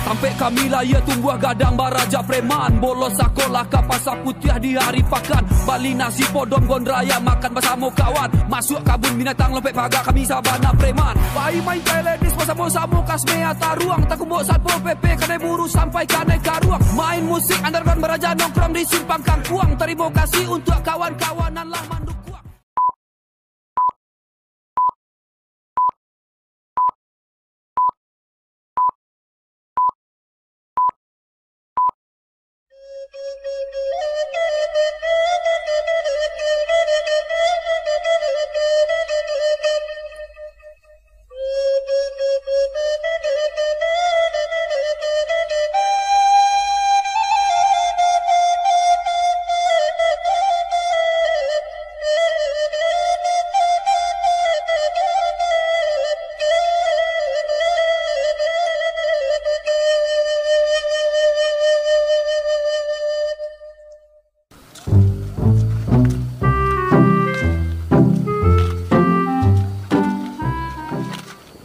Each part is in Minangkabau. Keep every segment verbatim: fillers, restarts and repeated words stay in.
Ampek kami lahia tumbuah gadang baraja preman. Bolos sakolah ka pasar putiah di hari pakan. Bali nasi podom gondraya makan basamo kawan. Masuak kabun binatang lompek paga kami sabana preman. Pai main telenis basamo-samo kasmea taruang. Takumbok satpol P P kanai buru sampai kanai karuang. Main musik underground baraja nongkrong di simpang kangkuang. Tarimo kasih untuak kawan-kawan nan lah mandukuang.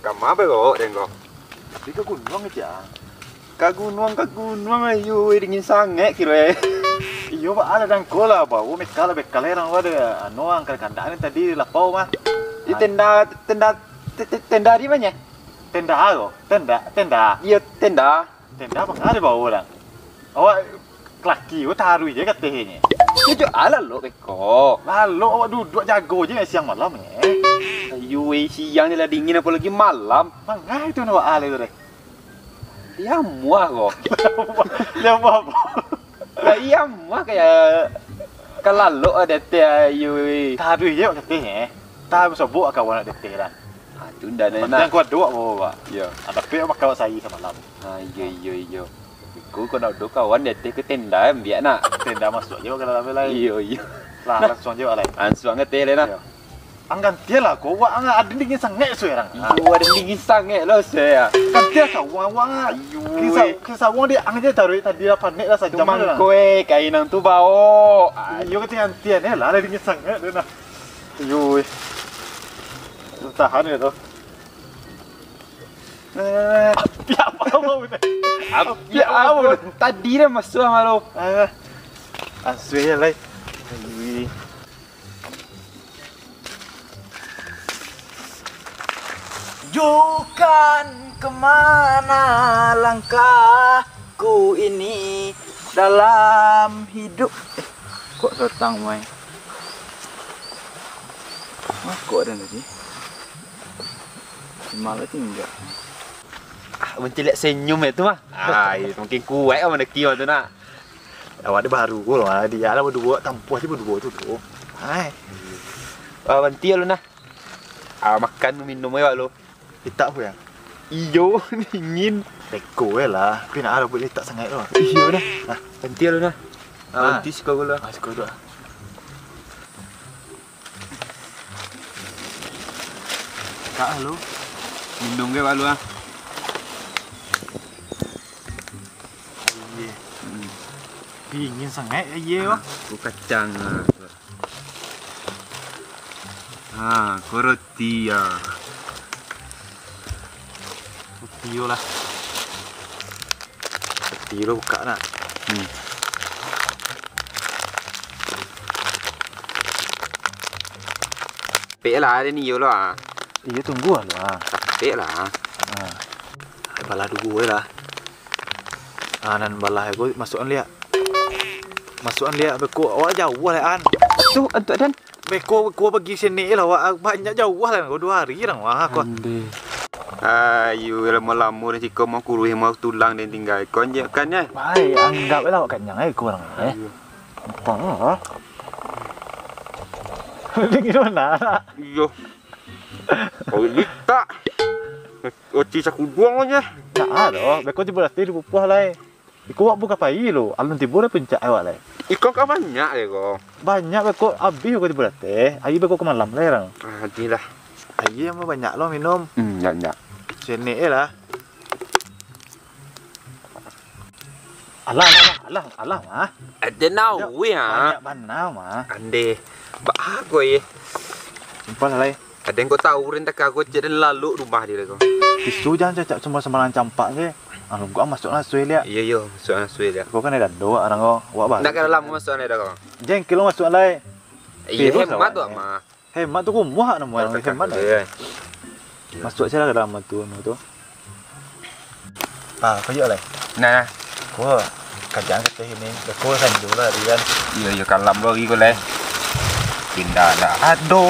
Kama barok den ko? Tapi ka gunuang, Cang. Ka gunuang, ka gunuang, ayo, eh, dingin sangaik kiro, eh. Iyo, baa lah dangko lah, bawo meka lah bekal urang tu ado, anu, ang kandak-kandak ni tadi lapau mah. Di tenda, tenda, te-, te-, tenda di mano? Tenda ko? Tenda, tenda. Iyo, tenda. Tenda manga dibawo urang? Awak laki ko taruih je katehnyo. Yo, jo alah lo beko. Lalok awak duduak jago je siang malam, eh. Ayo, weh, siang ni lah dingin, apolagi malam. Manga itu nak awak alai tu deh? Lah amuah ko. Lah amuah apo? Lah iyo amuah kayak ka lalok ah di ateh, ayo, weh. Taruih je awak katehnyo, eh. Taruih sobok kawan awak di ateh lah. Ah, tu ndak Penting enak. Kuat doa bawa, Pak. Iyo. Ada pe makan awak sahari samalam. Ah, iyo, iyo, iyo. Iko kok nak do kawan di ateh ko tenda, ambiak nak. Tenda masuak je ka dalam lai. Iyo, iyo. Lah, langsuang je, Pak, lai. Langsuang ka ateh lai nah. Iyo. Ang gantian lah, ko wak ang ado dingin sangaik surang. Iyo, ado dingin sangaik lo, saya. Gantian ka wak, wak ang. Ayo, kisah, eh. Kisah wak dek ang je taruih tadi lah, panek lah sajam lah. Mangko, eh, kain ang tu baok. Iyo, gantian, gantian, eh, lah, ado dingin sangaik tu nah. Ayo, eh. Tahan je tu. Eh, apiak apo, apo tu? Apiak apo tu? Tadi dah masuak malu. Ah, asuih je lai. Aduh. Tunjukkan kemana langkahku ini dalam hidup. Eh, kok datang, mai? Mako ado tadi. Malah tinggal. Ah, mencilek senyum itu mah. Ah, iyo, makin kuaik lah mandaki mah tu nak. Awak ni baru ko lah, dia lah baduo, tampuah je baduo tu tu. Hai. Ah, banti lu nah. Ah, makan minum awak lu. Litak pun ya? Iyo, dingin. Beko lah, tapi nak arah buat litak sangaik tu. Iyo nah. Ah, banti lu nah. Ah, banti siko gula. Ah, siko tu. Kak, halo. Minum ke, Pak, lu, ah? Aie. Hmm. Dingin sangaik aie, wah. Aku kacang, ah. Ah, ko roti, ah. Roti yo lah. Roti lo buka nak. Hmm. Pek lah, ado ni yo lah. Iyo, tunggu lah, ah. Pek lah. Ah. Balah duo lah. Ah, nan balah ko masuakan liak. Masuakan liak, beko awak jauah lah, an. Tu, antuk dan. Beko, beko pagi sini lah, awak banyak jauah lah, ko duo hari lah, wah, ko. Ande. Ayo, lamo-lamo dah siko mau kuruih, mau tulang dan tinggal. Ko anjak kan, eh? Baik, anggap lah awak kanyang, eh, kurang, eh. Ayo. Apa, ah? Dingin mana? Iyo. Kau litak. Oti sakuduang aja. Nah, ah, doh. Beko tibo latih di pupuah lai. Iko wak buka pai lo. Alun tibo dah puncak awak lai. Iko kan banyak ya ko. Banyak beko abih ko tibo latih. Ayo beko ke malam lai rang. Ah, adi lah. Ayo yang banyak lo minum. Hmm, nyak, nyak. Sini eh lah. Alah, alah, alah, alah, mah. Ada nawi, ha? Banyak bana, mah. Ande. Ba aku ye. Sumpah lah, lai. Ada yang kau tahu, rintak aku cek dan lalu rumah dia ko. Isu jangan cacak semua sembarang campak ke. Ah, kau masuak lah suai liak. Iyo, iyo, masuak lah suai liak. Kau kan ado dado, wak, urang ko. Wak baru. Ndak ka dalam masuak lah dah kau. Jengkel masuak lai. Iyo, hemat tu mah. Hemat tu kumuah nak muai, hemat. Masuak se lah ka dalam tu, anu tu. Ah, kau juo lai. Nah. Kau kajaan ka teh ini. Kau sanjo lah tadi kan. Iyo, iyo, kalam lo lagi kau lai. Pindah lah. Aduh.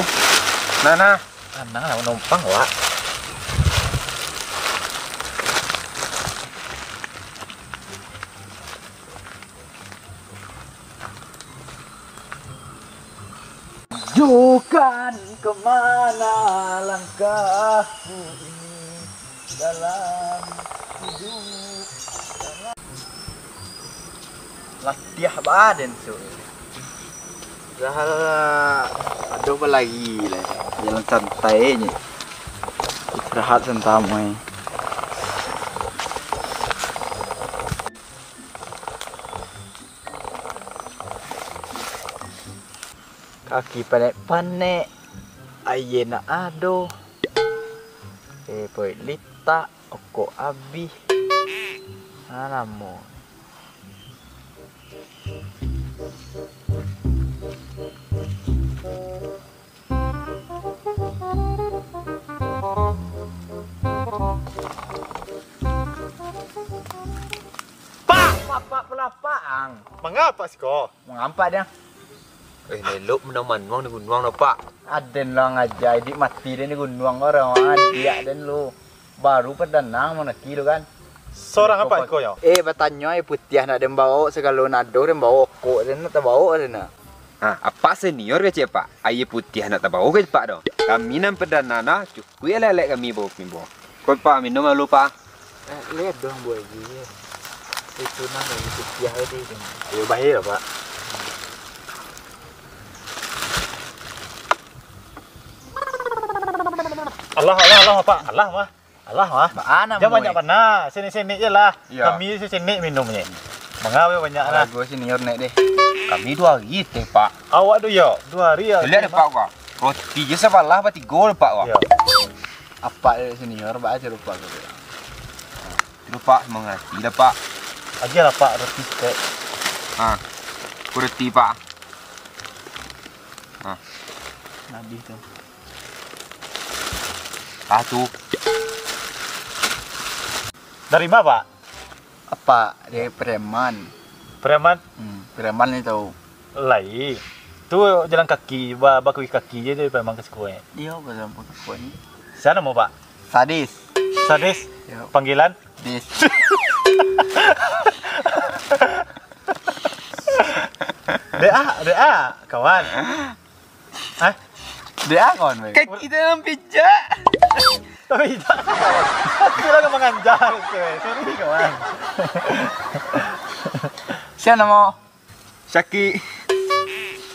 Nah, nah. Tanang lah, manumpang, wak. Tunjukkan kemana langkahku ini dalam hidup. Latiah badan su. Padahal aduh balari lah. Jalan santai je. Istirahat santai. Kaki panek-panek, aia nak ado. Eh, poik litak, okok abih. Ah, lamo. Pak, pak, pak, pelapak ang. Mangapa siko? Mangampak dia. Eh, elok manuang-manuang di gunuang tu, Pak. Aden lo ngaja, iduik mati den di gunuang ko, urang adiak den lu. Baru padanang manaki tu kan. Sorang apak iko nyo? Eh, batanyo aia putiah nak den baok, sagalo nado den baok, okok den nak tabaok den nak. Ah, apak senior kecek, Pak? Aia putiah nak tabaok kecek, Pak, doh? Kami nan padanang nah, cukuik elek-elek kami baok, kami baok. Ko, Pak, minum lalu, Pak. Eh, lihat dong buah gigi. Itu nan lagi putiah tadi tu. Ayo, bahaya lah, Pak. Alah, alah, alah, Pak. Alah, mah. Alah, mah. Baa namo, eh? Jan banyak bana. Senek-senek je lah. Iyo. Kami senek minum je. Manga banyak lah. Lagu senior nek deh. Kami duo hari teh, Pak. Awak tu yo, duo hari yo. Lihat deh, Pak, wah. Roti je sabalah, batigo deh, Pak, wah. Iyo. Apak senior, baa caro Pak ko. Caro Pak, mangati dah, Pak. Agiah lah, Pak, roti sikek. Ha. Ko roti, Pak. Ha. Habis tu. Ah, tu. Dari ma, Pak? Apak, dari preman. Preman? Hmm, preman ni tahu. Lai. Tu jalan kaki, ba-, bakui kaki je tu preman ka siko, eh. Iyo, jalan kaki. Sia namo, Pak? Sadis. Sadis? Yo. Panggilan? Dis. Dek ah, dek ah, kawan. Hah? Dek ah, kawan, baik. Kaki dalam pijak. Tapi tidak. Kaki lah manganjal, oke. Sorry, kawan. Sia namo? Syaki.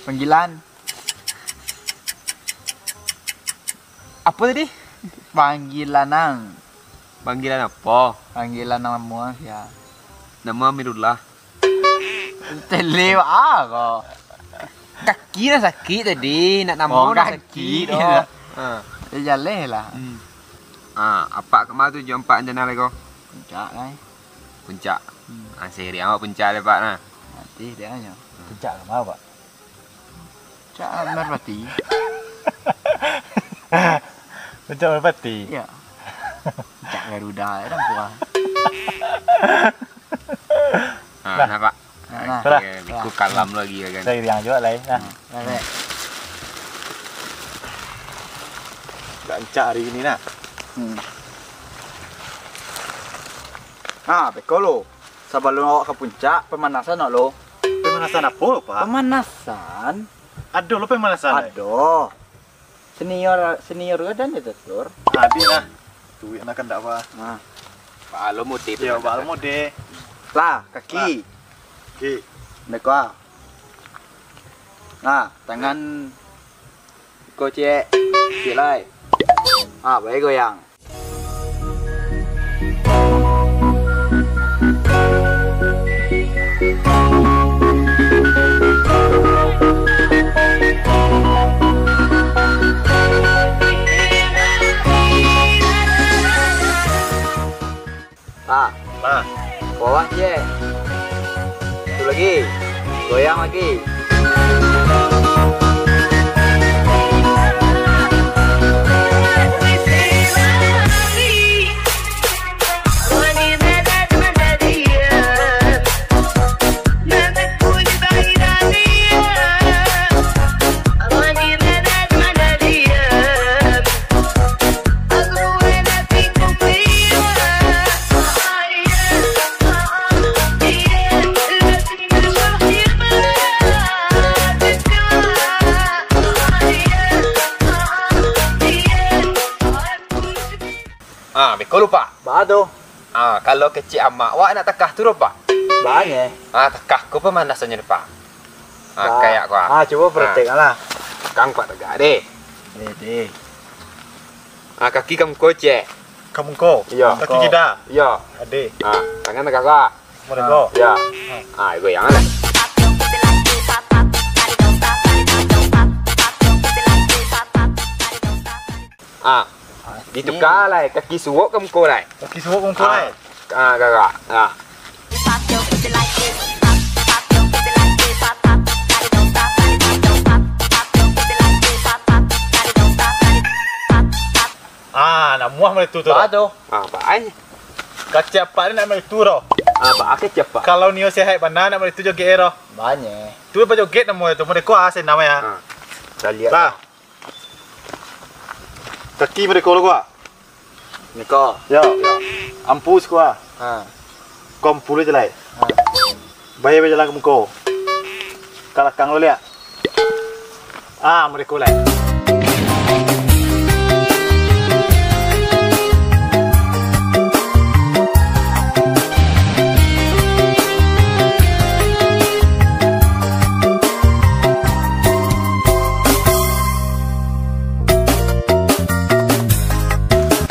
Panggilan. Apo tadi? Panggilan ang. Panggilan apo? Panggilan namo ang sia? Namo Amirullah. Tele ah ko. Kaki nan sakik tadi, nak namo Oh, nan kaki. sakik doh. Ha. Eh, jaleh lah. Hmm. Ha, apak ka ma tu jo apak rencana lai ko? Puncak lai. Puncak. Hmm. Ha, siriang awak puncak lai, Pak, nah. Nanti dia nyo. Puncak ka ma, Pak? Puncak Merpati. Puncak Merpati? Iyo. Puncak Garuda, ya, dah puas. Ha, nah. Nah, Pak. Nah, nah. Oke, Lah. Biku kalam lagi, ya kan? Siriang juo lai, nah. Hmm. Nah, nah. Rancak hari ini, nah. Hmm. Ha, beko lo. Sabalun awak ka puncak, pamanasan awak lo. Pamanasan apo, Pak? Pamanasan. Ado lo pamanasan, eh? Ado. Senior, senior ko dan itu, Sur. Habis lah. Duit nak kandak apa? Nah. Baa lo mode tu. Yo, baa lo mode. Lah, kaki. Lah. Kaki. Ndak kuat. Nah, tangan. Iko, cek. Cek lai. Ah, baik goyang. Ah, Ah, bawah, Cek. Tu lagi. Goyang lagi. Ah, beko lu, Pak. Baa tu? Ah, kalau kecek amak, wak nak takah tu doh, Pak? Baa nyo? Ah, takah ko pamanasannyo, Pak. Ah, kayak ko, ah. Ah, cubo praktek lah. Kang, Pak, tagak deh. Deh, deh. Ah, kaki ka muko, Cek. Ka muko? Iyo. Kaki kida? Iyo. Ade. Ah, tangan tagak, Pak. Model ko? Iyo. Ah, goyang lah. Ah, dituka lai, kaki suok ka muko lai. Kaki suok ka muko lai. Ah, garak. Ah. Ah, namuah model tu tu. Baa tu? Ah, baa ai. Kecek apak ni nak model tu doh. Ah, baa kecek apak? Kalau nio sehat bana nak model tu joget e doh. Baa nyo? Tu bajoget namo tu, model ko ah, senam ya. Ah. Kita lihat. Bah. Kaki mereka lu kuat. Niko. Yo. Yo. Ampu siko ah. Ha. Ko ampu lu je lai. Ha. Bayar bajalan ka muko. Ka lakang lu liak. Ah, mereka lai.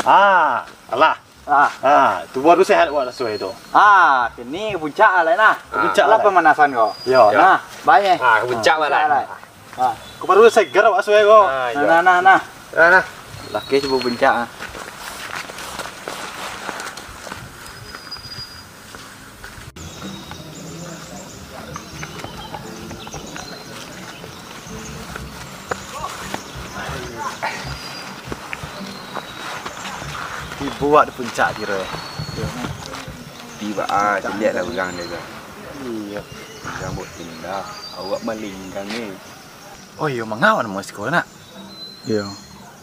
Ah, alah. Ah. Ah, tu baru sehat awak rasuah tu. Ah, kini puncak lah nah. Ah, puncak lah pemanasan ko. Yo. Nah, banyak. Ah, puncak lah. Ah. Ko baru segar awak rasuah ko. Ah, nah, nah, nah. Nah, nah. Laki cubo puncak ah. Tibo awak di puncak kiro eh. Tibo ah, caliak lah urang dia tu. Iyo. Urang buek tenda, awak malinggang ni. Oh iyo, manga awak namo siko nak? Iyo.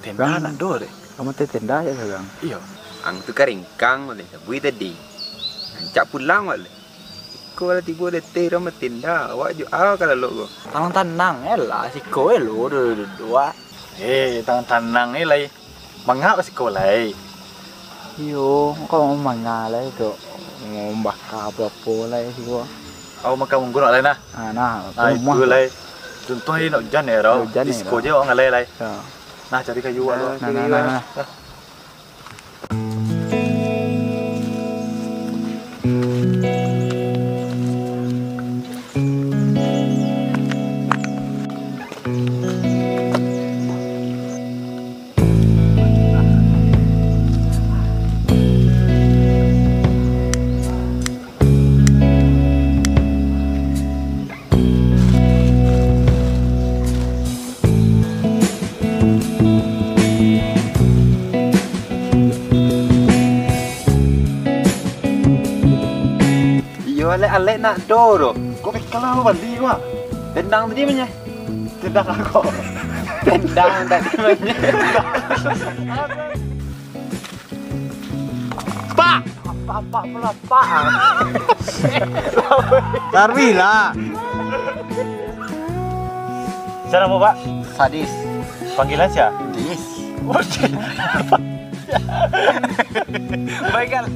Tenda nak do deh. Kamu teh tenda ya sekarang? Iyo. Ang tu karingkang oleh sabui tadi. Rancak pulang awak lai. Iko lah tibo leteh urang batenda, awak jo a ka lalok ko. Tanang-tanang e lah, siko e lo duduak-duduak. Eh, tanang-tanang e lai. Manga awak siko lai. Iyo, kau manga lai tu. Mambaka apo-apo lai siko. Awak makan manggunok lai nah. Ah, nah, ah, itu lai. Contoh ni nak ujan ya, Rau. Ujan ya, siko je awak ngalai lai. Ya. Nah, cari kayu awak tu. Nah, nah, nah, nah. Iyo, alek-alek nak do doh. Kok bikal lah lo bali ko ah? Tendang tadi manyeh. Tendang ako. Tendang tadi manyeh. Pak! Apak, apak pula, Pak. Tarwi lah. Sia namo, Pak? Sadis. Panggilan sia? Dis. Baiklah.